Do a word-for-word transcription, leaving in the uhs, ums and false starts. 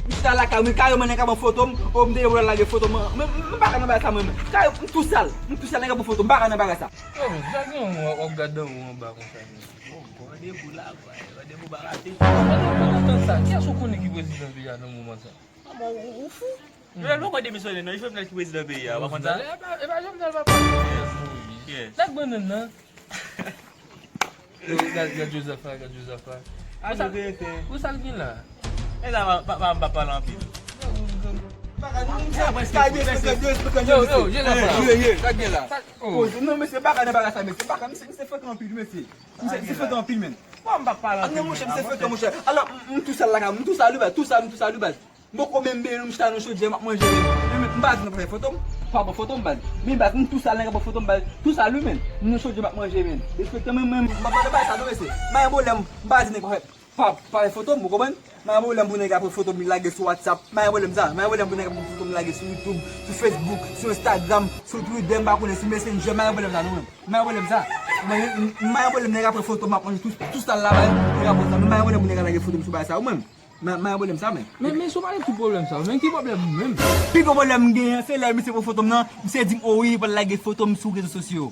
M chita lakay mwen, kareman nèg ap pran foto m, o m te gen pou l al lage foto m. Mwen, m pa ka nan bagay sa mwen menm. Kare, m tou sal, m tou sal, nèg ap pran foto m, m pa ka nan bagay sa. Yo, sa gen yon w ap gade anwo anba konsa menm. Bon, bon, randevou la, bòy, randevou pa rate. Pandan, pandan tan sa, kiyès ou konnen ki prezidan peyi a nan moman sa? Kòman ou, ou fou? Jovenel poko demisyone non, Jovenel ki prezidan peyi a, ou pa konn sa? E pa, e pa Jovenel papa. Yes. Nèg bannann nan. Yo, gad, gad Joseph la, gad Joseph la. Pou sa l gen la? E sa pa, pa, pa, pa pale anpil. Yo, yo, Joseph la. Sa gen la? Poze non, mesye, baka nan bagay sa, mesye. Baka, misye, misye frekan anpil, mesye. Misye, misye frekan anpil, men. Bon, m pa pale anpil, monchè, misye frekan, monchè. Alò, m, m tou sal lakay, m tou sal wi baz, tou sal, m tou sal wi baz. M poko menm benyen, m chita nan chodyè, m ap manje, men. Men, men, m pa di nan fè foto m, pa pran foto m, baz. Men, baz, m tou sal, nèg ap pran foto m, baz. Tou sal wi, men. M nan chodyè, m ap manje, men. Respekte mwen, men, m pa pale bagay sa, non, mesye. M pa gen pwoblèm, m pa di nèg pa fè, pa, pa fè foto m, ou konprann? M pa gen pwoblèm pou nèg ap pran foto m, li lage sou WhatsApp. M pa gen pwoblèm sa. M pa gen pwoblèm pou nèg ap pran foto m, lage sou YouTube, sou Facebook, sou Instagram, sou Twitter, m pa konnen, sou Messenger, m pa gen pwoblèm sa, non, men. M pa gen pwoblèm sa. M pa gen pwoblèm nèg ap pran foto m, m ap manje tou, tou sal la, bay, nèg ap pran sa. M pa gen pwoblèm pou nèg ap lage foto m sou bagay sa, ou menm. M pa, m pa gen pwoblèm sa, men. Men, men, si w pa gen tout pwoblèm sa, men ki pwoblèm ou menm? Pi gwo pwoblèm m genyen, se lè misye pran foto m nan, misye di m, o wi, li pral lage foto m sou rezo sosyo.